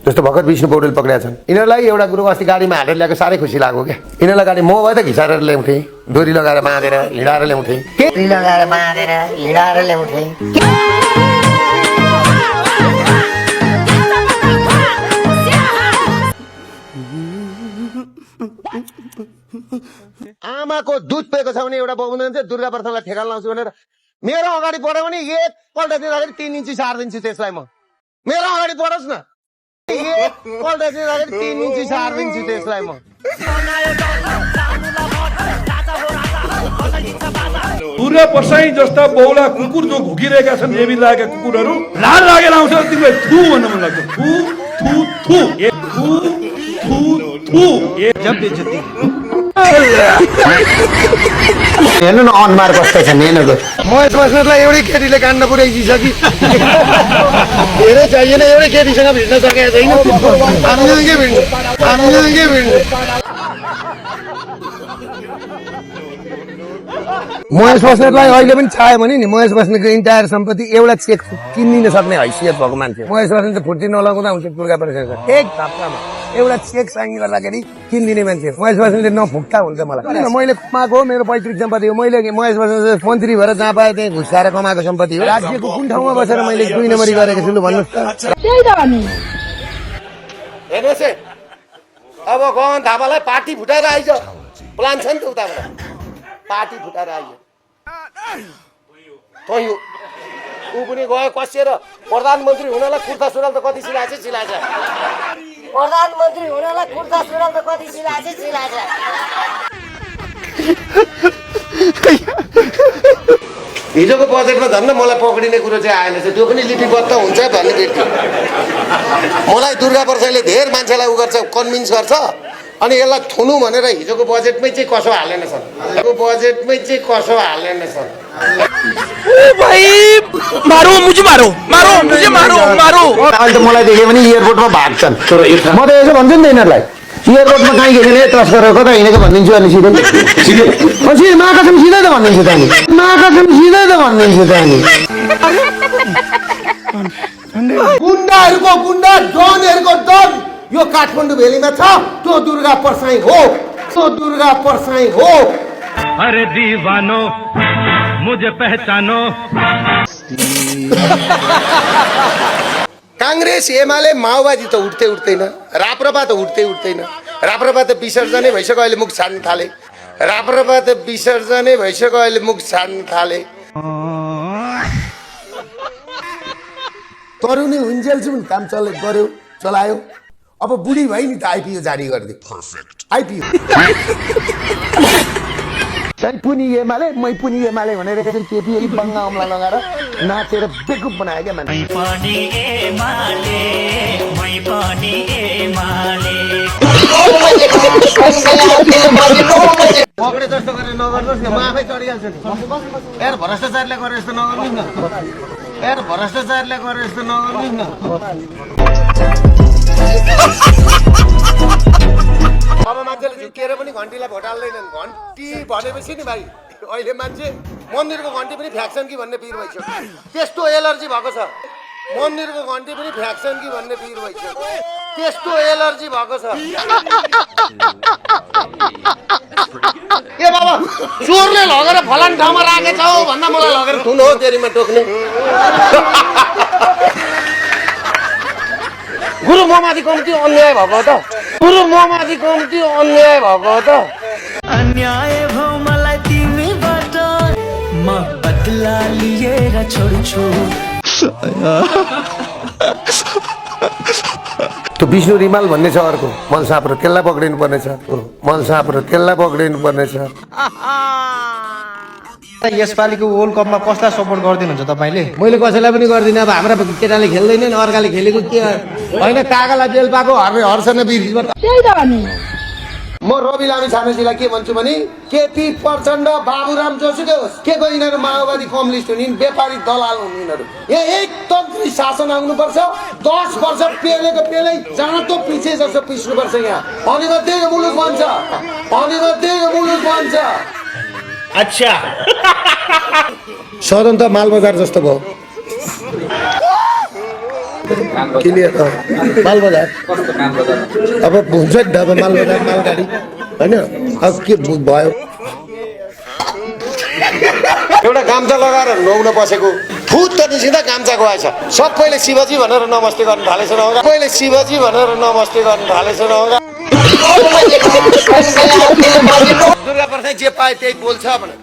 जस्तो भर्खर विष्णु पौडेल पक्रिया छन् यिनीहरूलाई एउटा कुरो अस्ति गाडीमा हालेर ल्याएको साह्रै खुसी लाग्यो क्या यिनीहरूलाई गाडी म भए त घिसारेर ल्याउँथेँ डोरी लगाएर बाँधेर हिँडाएर ल्याउँथेँ आमाको दुध पेको छ भने एउटा बाबुले चाहिँ दुर्गा प्रसादलाई ठेगान लाउँछु भनेर मेरो अगाडि पढ्यो भने एकपल्ट दिँदाखेरि 3 इन्ची सारिदिन्छु त्यसलाई म मेरो अगाडि पढोस् न एकपल्ट दिँदाखेरि 3 इन्ची सारिदिन्छु त्यसलाई म दुर्गा पर्साई जस्ता बौला कुकुर जो घुकिरहेका छन् एबी लागेका कुकुरहरू लाल लागेर आउँछ तिमीलाई थु भन्न मन लाग्छ थु थु थु ए थु थु थु ए जब बेइज्जती हेर्नु न अनुहार कस्तो छ हेर्नु महेश बस्नेतलाई एउटै केटीले कान्न पुर्याइदिइसकि धेरै चाहिएन एउटै केटीसँग भिड्न सकेको छैन हामीले के भिड्नु महेश बस्नेतलाई अहिले पनि चाह्यो भने नि महेश बस्नेतको इन्टायर सम्पत्ति एउटा चेक किनिन सक्ने हैसियत भएको मान्छे महेश बस्नेत फुर्ती नलाउँदा हुन्छ दुर्गा प्रसाद एक हप्तामा एउटा चेक साइन गर्दाखेरि किनिदिने मान्छे महेश बस्नेतले नफुक्ता हुन्छ मलाई मैले कमाएको मेरो पैतृक सम्पत्ति हो मैले महेश बस्नेत मन्त्री भएर जहाँ पाएँ त्यही घुस खाएर कमाएको सम्पत्ति हो राज्यको कुन ठाउँमा बसेर मैले 2 नम्बरी गरेको छु भन्नुहोस् त हेर्नुहोस् है अब गगन थापालाई पार्टी फुटाएर आइज प्लान छ नि त उताबाट पार्टी फुटाएर आइयो ऊ पनि गयो कसिएर प्रधानमन्त्री हुनलाई कुर्ता सुरुवाल त कति सिलाएछ प्रधानमन्त्री हुनलाई कुर्ता सुरुवाल त कति सिलाएछ हिजोको बजेटमा धन्न मलाई पक्रिने कुरो चाहिँ आएन त्यो पनि लिपिबद्ध हुन्छ भन्ने व्यक्ति मलाई दुर्गा प्रसादले धेरै मान्छेलाई उ गर्छ कन्भिन्स गर्छ अनि यसलाई थुनु भनेर हिजोको बजेटमै चाहिँ कसो हालेन छन् अहिले त मलाई देख्यो भने एयरपोर्टमा भाग्छन् म त यसो भन्छु नि त यिनीहरूलाई एयरपोर्टमा कहीँ खेलेर तस्करहरू कता हिँडेको भनिदिन्छु अनि सिधै महाकसम सिधै त भनिदिन्छु त्यहाँनिर गुन्डाहरूको गुन्डा डनहरूको डन यो काठमाडौँ भेलीमा छ त्यो दुर्गा पर्साई हो अरे दीवानो मुझे पहचानो कांग्रेस एमाले माओवादी त उठ्दैन राप्रपा त उठ्दैन राप्रपा त विसर्जनै भइसक्यो अहिले मुख छाड्न थाले तरुनी हुन्जेलसम्म काम चलायो अब बुढी भइ नि त आइपिओ जारी गरिदियो आइपिओ पुनी एमाले मै पुनी एमाले भनेर केपी बङ्गा अमला लगाएर नाचेर बेकुप बनायो क्या मान्छे पक्रे जस्तो गरेर नगर्नुहोस् न म आफै चढिहाल्छु नि यार भ्रष्टाचारले गरेर यस्तो नगर्नुहोस् न अब मान्छेले झुक्किएर पनि घन्टीलाई भोट हाल्दैनन् घन्टी भनेपछि नि भाइ अहिले मान्छे मन्दिरको घन्टी पनि फ्याक्छन् कि भन्ने पिर भइसक्यो त्यस्तो एलर्जी भएको छ मन्दिरको घन्टी पनि फ्याक्छन् कि भन्ने पिर भइसक्यो त्यस्तो एलर्जी भएको छ ए बाबा चोरले लगेर फलान ठाउँमा राखेछ हौ भन्दा मलाई लगेर थुन हो तेरीमा टोक्ने गुरु ममाथि कम्ती अन्याय भएको त अन्याय भौ मलाई तिमीबाट म बदला लिएर छोड्छु त्यो विष्णु रिमाल भन्ने छ अर्को मलसाप र त्यसलाई पक्रिनु पर्नेछ यसपालिको वर्ल्ड कपमा कसलाई सपोर्ट गरिदिनुहुन्छ तपाईँले मैले कसैलाई पनि गर्दिनँ अब हाम्रा केटाले खेल्दैनन् अर्काले खेलेको के होइन काकालाई बेल पाएको हर्षण बिर्सिबाट म रवि लामी छानेजीलाई के भन्छु भने केपी प्रचण्ड बाबुराम जोसुकै होस् के को यिनीहरू माओवादी कम्युनिस्ट हुने व्यापारी दलाल हुने यिनीहरू यहाँ एकतन्त्री शासन आउनुपर्छ 10 वर्ष पेले जहाँ त पिछे जस्तो पिस्नुपर्छ यहाँ अनि मात्रै यो मुलुक बन्छ अच्छा सदन त मालबजार जस्तो भयो क्लियर मालबजार अब हुन्छ नि त अब मालबजार मालगाडी होइन अब के भयो एउटा गाम्चा लगाएर नुहाउन बसेको फुट त निस्किँदा गाम्चाको आएछ सबैले शिवजी भनेर नमस्ते गर्न थालेछ नहुँदा सबैले शिवजी भनेर नमस्ते गर्न थालेछ नहुँदा दुर्गा प्रसाद जे पाए त्यही बोल्छ भनेर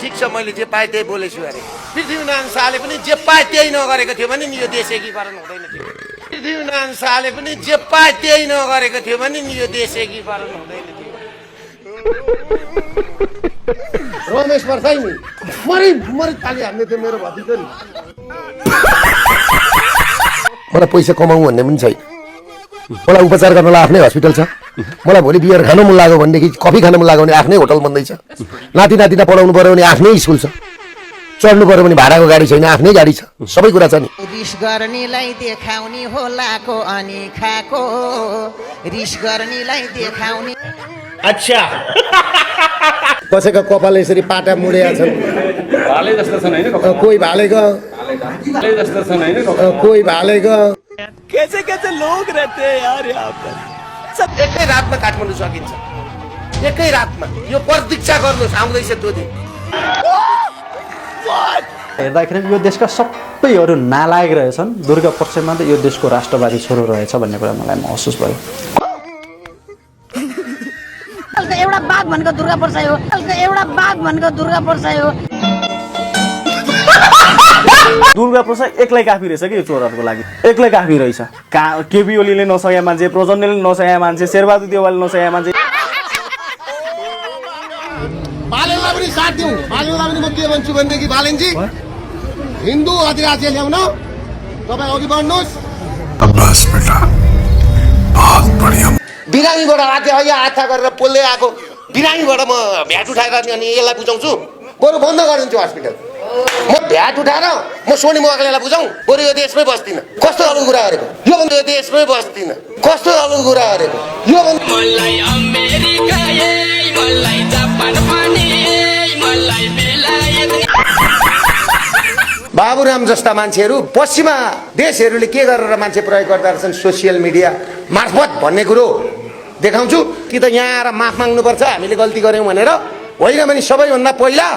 ठिक छ मैले जे पाएँ त्यही बोलेछु अरे पृथ्वीनारायण शाहले पनि जे पाए त्यही नगरेको थियो भने नि यो देश एकीकरण हुँदैन थियो पृथ्वीनारायण शाहले पनि जे पाए त्यही नगरेको थियो भने नि यो देश एकीकरण हुँदैन थियो रमेश पर्साई नि मरि ताली हान्दै थियो मेरो भतिजो नि मलाई पैसा कमाउँ भन्ने पनि छैन मलाई उपचार गर्नलाई आफ्नै हस्पिटल छ मलाई भोलि बियर खानु मन लाग्यो भनेदेखि कफी खानु मन लाग्यो भने आफ्नै होटल बन्दैछ नाति नातिना पढाउनु पर्यो भने आफ्नै स्कुल छ चढ्नु पर्यो भने भाडाको गाडी छैन आफ्नै गाडी छ सबै कुरा छ नि रिस गर्नेलाई देखाउने होलाको अनि खाको रिस गर्नेलाई देखाउने अच्छा कसैको कपाल यसरी पाटा मुडेका छन् भाले जस्तो छन् हैन कोही भालेको भाले जस्तो छन् हैन कोही भालेको कैसे कैसे लोग रहते हैं यार यहाँ पर एकै रातमा काठमाडौँ सकिन्छ एकै रातमा यो प्रतीक्षा गर्नुहोस् आउँदैछ त्यो दिन हेर्दाखेरि यो देशका सबैहरू नालायक रहेछन् दुर्गा प्रसाद मात्रै यो देशको राष्ट्रवादी छोरो रहेछ भन्ने कुरा मलाई महसुस भयो एउटा बाघ भनेको दुर्गा प्रसाद हो एउटा बाघ भनेको दुर्गा प्रसाद हो दुर्गा प्रसाद एक्लै काफी रहेछ कि यो चोरहरूको लागि एक्लै काफी रहेछ केपी ओलीले नसकेका मान्छे प्रचण्डले नसकेका मान्छे शेरबहादुर देवालले नसकेका मान्छे बालेनलाई पनि साथ दिउँ बालेनलाई पनि म के भन्छु भनेदेखि बालेनजी हिन्दू अधिराज्य ल्याउन तपाईँ अघि बढ्नुहोस् बिरामीबाट राज्य यहाँ आथा गरेर पोल्दै आएको बिरामीबाट म भ्याट उठाएर अनि यसलाई बुझाउँछु बरु बन्द गरिदिन्छु हस्पिटल म भ्याट उठाएर म सोनी मोगलेलाई बुझाउँ बरु यो देशमै बस्दिनँ कस्तो अरू कुरा गरेको यो देशमै बस्दिनँ कस्तो अरू कुरा गरेको यो बाबुराम जस्ता मान्छेहरू पश्चिमा देशहरूले के गरेर मान्छे प्रयोग गर्दा रहेछन् सोसियल मिडिया मार्फत भन्ने कुरो देखाउँछु कि त यहाँ आएर माफ माग्नुपर्छ हामीले गल्ती गऱ्यौँ भनेर होइन भने सबैभन्दा पहिला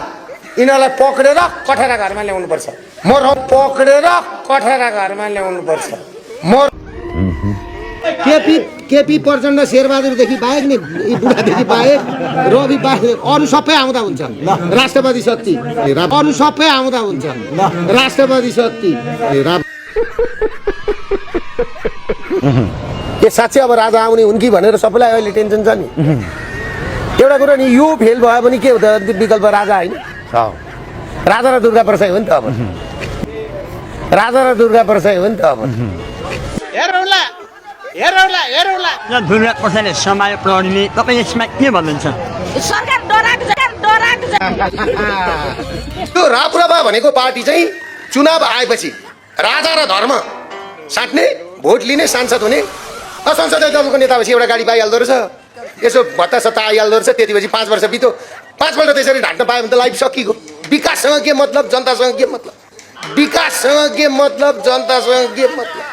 यिनीहरूलाई पक्रेर कठेरा घरमा ल्याउनुपर्छ पक्रेर कठेरा घरमा ल्याउनुपर्छ केपी प्रचण्ड शेरबहादुरदेखि बाहेक नि यी बुढादेखि बाहेक रवि बाहेक अरू सबै आउँदा हुन्छ राष्ट्रवादी शक्ति अरू सबै आउँदा हुन्छ राष्ट्रवादी शक्ति के साँच्चै अब राजा आउने हुन् कि भनेर सबैलाई अहिले टेन्सन छ नि एउटा कुरो नि यो फेल भयो भने के हुन्छ विकल्प राजा होइन राजा र दुर्गा प्रसाद हो नि त अब राजा र दुर्गा प्रसाद हो नि त अब दुर्गा प्रसादले समाज प्रहरीले तपाईँ यसमा के भन्नुहुन्छ सरकार डराएको छ त्यो राप्रपा भनेको पार्टी चाहिँ चुनाव आएपछि राजा र धर्म साट्ने भोट लिने सांसद हुने संसदीय दलको नेता भएपछि एउटा गाडी पाइहाल्दो रहेछ यसो भत्ता सत्ता आइहाल्दो रहेछ त्यति 5 वर्ष बित्यो 5 पल्ट त्यसरी ढाट्न पायो भने त लाइफ सकिएको विकाससँग के मतलब जनतासँग के मतलब विकाससँग के मतलब जनतासँग के मतलब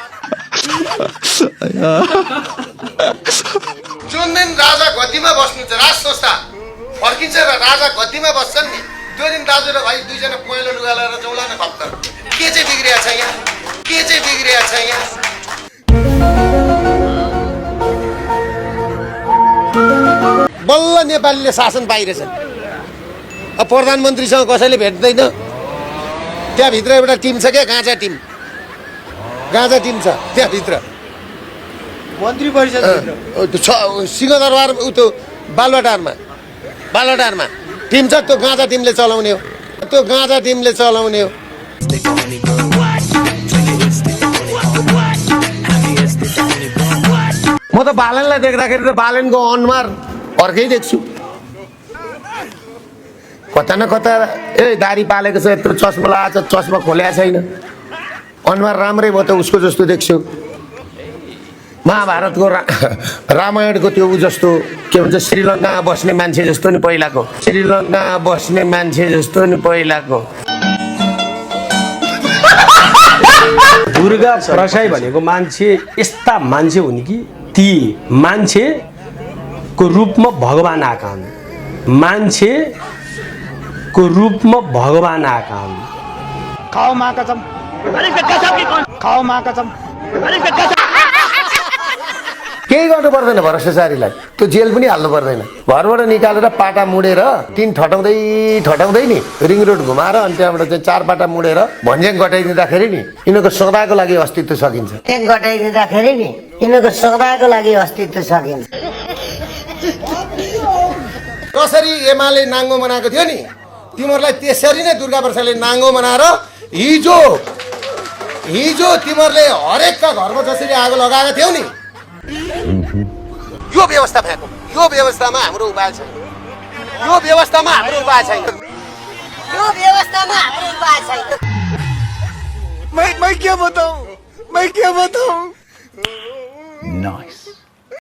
जुन दिन राजा गद्दीमा बस्नुहुन्छ राज संस्था फर्किन्छ र राजा गद्दीमा बस्छन् नि त्यो दिन दाजु र भाइ दुईजना पहेँलो लुगा लगाएर जाउँला न भक्त के चाहिँ बिग्रिया छ यहाँ के चाहिँ बिग्रिया छ यहाँ बल्ल नेपालीले शासन पाइरहेछन् अब प्रधानमन्त्रीसँग कसैले भेट्दैन त्यहाँभित्र एउटा टिम छ क्या गाँजा टिम छ त्यहाँभित्र मन्त्री परिषद सिंहदरबार त्यो बालुवाटारमा टिम छ त्यो गाँजा टिमले चलाउने हो म त बालनलाई देख्दाखेरि त बालनको अनुहार अर्कै देख्छु कता न कता दारी पालेको छ यत्रो चस्मा लगाएको छ चस्मा खोलेको छैन अनुहार राम्रै भयो त उसको जस्तो देख्छु महाभारतको रामायणको त्यो जस्तो के भन्छ श्रीलङ्कामा बस्ने मान्छे जस्तो नि पहिलाको दुर्गा प्रसाई भनेको मान्छे यस्ता मान्छे हुन् कि ती मान्छेको रूपमा भगवान आएका हुन् मान्छेको रूपमा भगवान आएका हुन् खाओ माँ कसम खाओ माँ कसम केही गर्नु पर्दैन भ्रष्टाचारीलाई त्यो जेल पनि हाल्नु पर्दैन घरबाट निकालेर पाटा मुडेर टिन ठटाउँदै नि रिङ रोड घुमाएर अनि त्यहाँबाट चाहिँ 4 पाटा मुडेर भन्ज्याङ गटाइदिँदाखेरि नि यिनीहरूको सदाको लागि अस्तित्व सकिन्छ एक गटाइदिँदाखेरि नि यिनीहरूको सदाको लागि अस्तित्व सकिन्छ कसरी एमाले नाङ्गो बनाएको थियो नि तिमीहरूलाई त्यसरी नै दुर्गा प्रसादले नाङ्गो बनाएर हिजो तिमीहरूले हरेकका घरमा जसरी आगो लगाएको थियौ नि यो व्यवस्था फ्याँकौ यो व्यवस्थामा हाम्रो उपाय छैन मैं क्या बताऊं